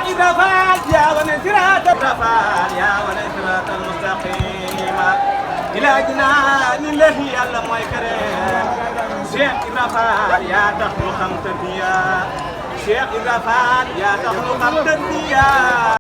Cheikh Ibra Fall yaa wane siraatal Fall yaa wane siraatal mustaqim ila jinaani lahi Yàlla mooy kere Cheikh Ibra Fall yaa tax ñu xam tëddiya Cheikh Ibra Fall yaa tax ñu xam tëddiya